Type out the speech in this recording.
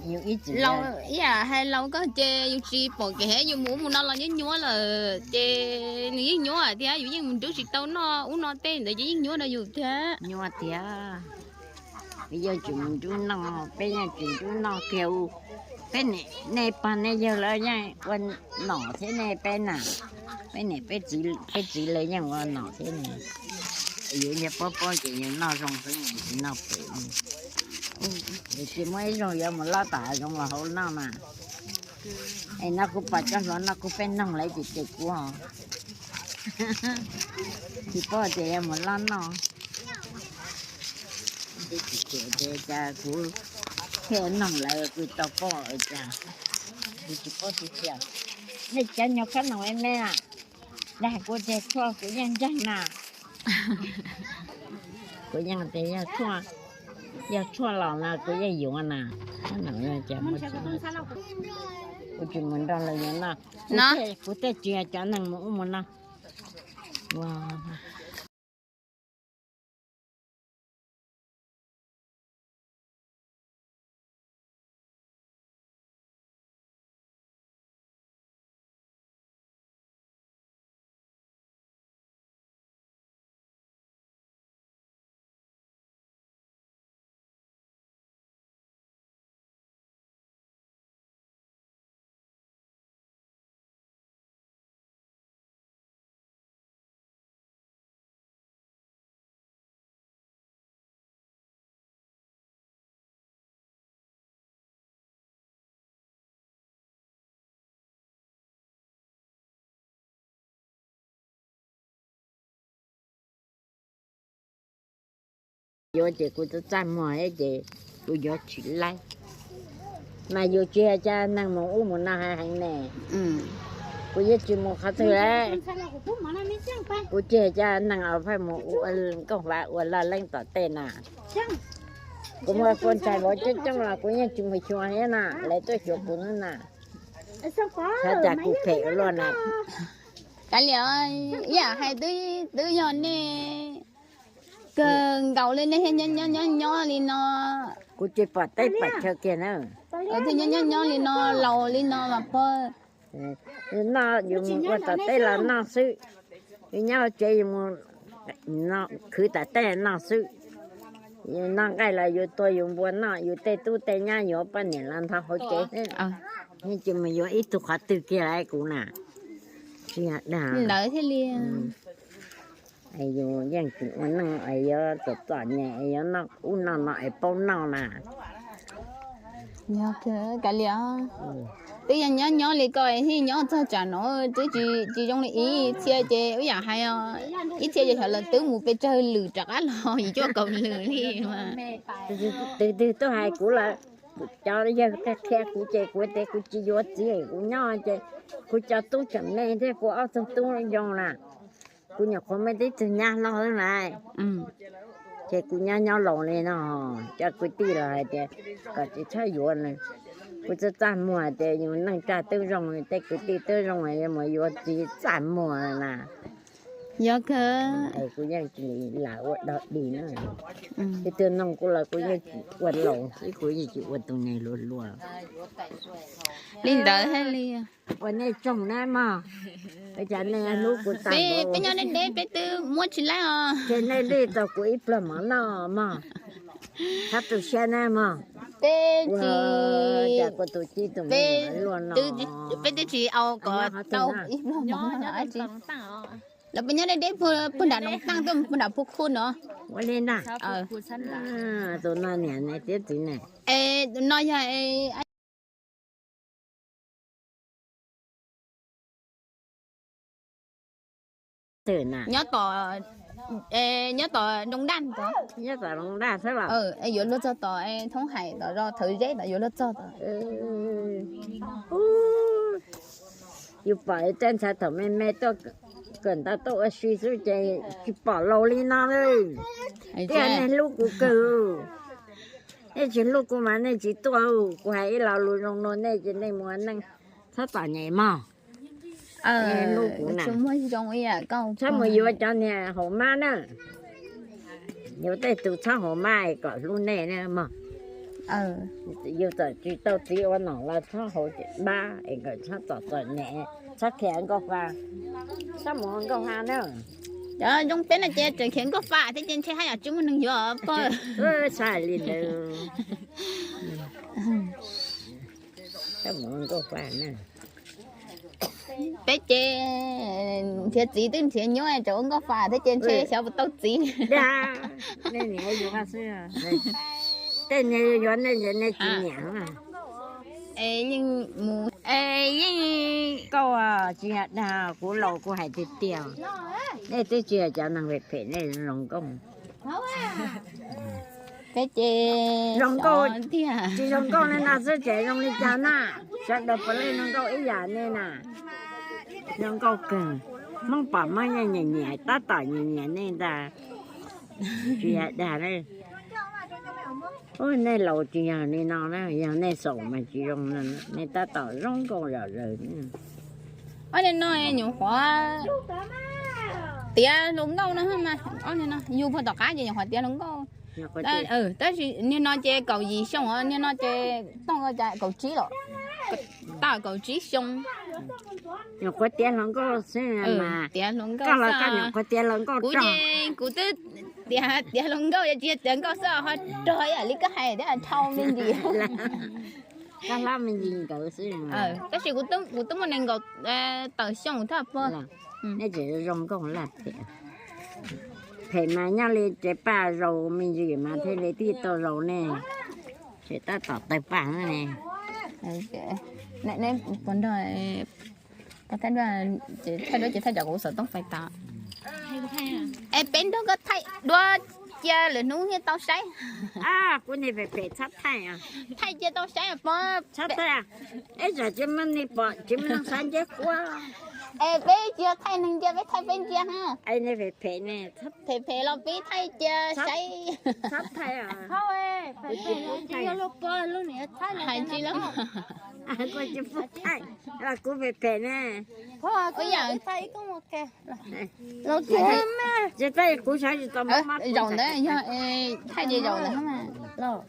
Yus ib txwm, ib yam hais laus koj ces yus tsis pom kev, yus mus ub mus no los nyuaj nyuaj lawm ces nws yeej nyuaj thiab, yus yeej mus nrub tsis tau noj ub no tej ntawd ces yeej nyuaj rau yus thiab. Nyuaj tiag. Peb yeej tsis mus nrub noj, peb yeej tsis nrub noj kiag. Peb niam, nej pog nej yawg lawv yeej ua nom thiab ne peb na. Peb niam peb txiv lawv yeej ua nom thiab ne. Yus yog pob pob ces yus noj zoo xwb, tsis noj pem. Yus tsis muaj ib zaug yuav mus lob tom hav zoov los hauv noj mas. Es no kuv pom cov hluas no kuv pheej noog lawv ces ces kuv tsis paub tias yuav mus lob noj. Ces cas kuv thiaj noog lawv kuv tau paub cas kuv tsis paub tiag tiag. Nej cov nyuag khab noom me me na, dag kuv tias tshuaj kuv yeej ntseeg na. Kuv yeej tias yog tshuaj, yog tshuaj los no kuv yeej yuav na. Khab noom no ces kuv tsis mus nrog lawv yuav noj. Kuv thiaj tsis yog cov neeg mus ub mus no. Yuav ces kuv txaj txaj muag thiab ces kuv yuav tsis laib. Mas yus tsis yog cov neeg mus ub mus no heev heev ne. Kuv yeej tsis mus qhov twg lawm. Kuv tsis yog cov neeg uas pheej mus ua nkauj vaj ua laj leeb tom tej na. Kuv muaj phone ntshai vauv coob coob los kuv yeej tsis mus xyuas thiab na, lawv tuaj xyuas kuv na. Xyov cas kuv phem ua luaj na. Kav liam, ib yam hais twb yog nej kawg nkaus li nej thiaj nyob nyob nyob li no. Kuv tsis pom teb pom chaw kiag na. Thiaj nyob nyob nyob li no laus li no mas pog. Noj yus mus ua tom teb los noj xwb, yus nyob hauv tsev yus mus khwv tom teb noj xwb. Yus noj nqaij los yus tua yus npua noj, yus tej tub tej nyab yus poj niam los nthov hauv tsev xwb. Yeej tsis mus yuav ib tug qhov twg kiag li kuv na. Tsis yog dag ntawd thiaj li. Yus yeej tsis ua neej es yuav txom txom nyem es yuav noj ub noj no es paub noj na. Kav liam, twb yog nyob nyob li ko thiaj nyob txog tsam no twb tsis zoo li ib txhia ces ib yam hais os, ib txhia ces xyov lawv twb mus pes tsawg lwm rov qab los yus cuaj kaum lwm li mas. Twg twg tuaj hais kuv lawm, cov yawg qhia kuv ces kuv tias kuv tsis yuav txiv, kuv nyob ces kuv cov tub tseem me thiab kuv ob tug tub zoo na. Kuv nyuam qhuav muaj tib tug nyab hlob xwb na, ces kuv nyob nyob laus li no, cov kwv tij los hais tias kom tsis txhob yuav nws. Kuv txaj txaj muag tias yus neej tsa twb zoo, tej kwv tij twb zoo, yuav mus yuav txiv txaj muag na. Yog kawg. Kuv yeej tsis lam ua dog dig na. Ib tug noog kuv los kuv yeej tsis ua laus xwb, kuv yeej tsis ua tus neeg hluas hluas. Li ntawd thiaj li. Ua nej tsoog na mog, ua cas nej hlub kuv tag npaum. Peb nyob deb deb peb twb muab tsis laib os. Ces nej li tau kuv ib pluag mov noj mog. Txhob tu siab na mog. Peb tsis, cas kuv tus txij tus me luaj no, peb twb tsis au kom tau ib pluag mov noj dab tsi. Los peb nyob deb deb puag nram Noov Taaj tuaj puag nram Phu Khu no. Ua li ntag. Tus no niam ne thiab txiv ne. Es tus no yog nyob tom, nyob tom Nroo Daj, nyob tom Nroo Daj xwb los yuav luag txog tom Thoob Hais tom zos Thawv Zeb tom yuav luag txog tom. Yus pom tej ntxhais thaum me me tuaj kawm ntawv tuaj ua si xwb ces tsis pom laus li no li. Tiag, nej hlub kuv kawg. Nej tsis hlub kuv mas nej tsis tuaj. Kuv hais ib lo lus zoo no nej ces nej mus neej txhob txom nyem mog. Hlub kuv na. Txhob mus yuav cov niag haum mab na. Yus tej tug txhob haus maj es kom hlub nej na mog. Yus txawm tsis tau txiv ua nom los txhob haus maj es kom txhob txom txom nyem, txhob khiav nkauj fa, txhob mus ua nkauj fa na. Cov zoo peb no ces tseem khiav nkauj fa thiab ces ntshe haj yam tsis muaj neeg yuav pog. Txhob li ntawd, txhob mus ua nkauj fa na. Peb ces nrhiav txiv twb nrhiav nyuaj, tseem ua nkauj fa thiab ces ntshe xyov puas tau txiv. Nej niam yuav xwb, tej niag yuav nej, nej tsis nyiam. Es yeej mus, es yeej nkauj, tsis yog dag, kuv laus kuv hais tiag tiag, nej twb tsis yog cov neeg phem phem, nej zoo nkauj. Peb ces zoo nkauj, tsis zoo nkauj li no xwb ces zoo li cas na? Sawv daws puav leej zoo nkauj ib yam nej na. Zoo nkauj kawg, Hmoob pom Hmoob yeej nyiam nyiam, tab tom nyiam nyiam nej ntag. Tsis yog dag, nej laus tsis yog li no na, yog nej xaus mas tsis zoo no, nej tab tom zoo nkauj zom zaws. Ob niag no nyuam qhuav tiav hluas nkauj no, ob niag no yug puag tom qab ces nyuam qhuav tiav hluas nkauj. Tab sis niag no ces kaum yim xyoo, niag no ces tooj ua cas kaum tsib los, tau kaum tsib xyoo. Nyuam qhuav tiav hluas nkauj xwb mas. Tiav hluas nkauj, koj los koj nyuam qhuav tiav hluas nkauj, kuv ces kuv twb tiav, tiav hluas nkauj, yog tsis yog tiav nkauj xwb ho rog ib yam li koj hais thiab, dhau me ntsis. Koj hlob me ntsis nkawd xwb. Tab sis kuv twb muaj nees nkaum tawm xyoo thiab pog. Nej tseem zoo nkauj laj phem. Phem mas nyob li tsev paj zaus me ntsis mas thiaj li tij tau zaus ne. Tseem tab tom tawg paj ne. Pog nrog, pog thaij duab, ces thaij duab ces thaij cov kuv xov tooj fais tas. Es peb nrog koj thaij duab cia lwm hnub thiaj tau saib. Kuv niag phem phem txhob thaij. Thaij cia tau saib pog. Txhob thaij. Ib tsam tsis muaj neeg pom, tsis muaj neeg xav nceb kuab. Es peb tsis yog thaij neeg ncia, peb thaij peb ncia na. Es niag phem phem ne, phem phem los peb thaij cia saib. Txhob thaij. Hais tsis los. Kuv tsis pub thaij, kuv phem phem ne. Ua yam tsis thaij, kuv xav tsis tau. Zaum ntawd yog thaij ces zaum ntawd.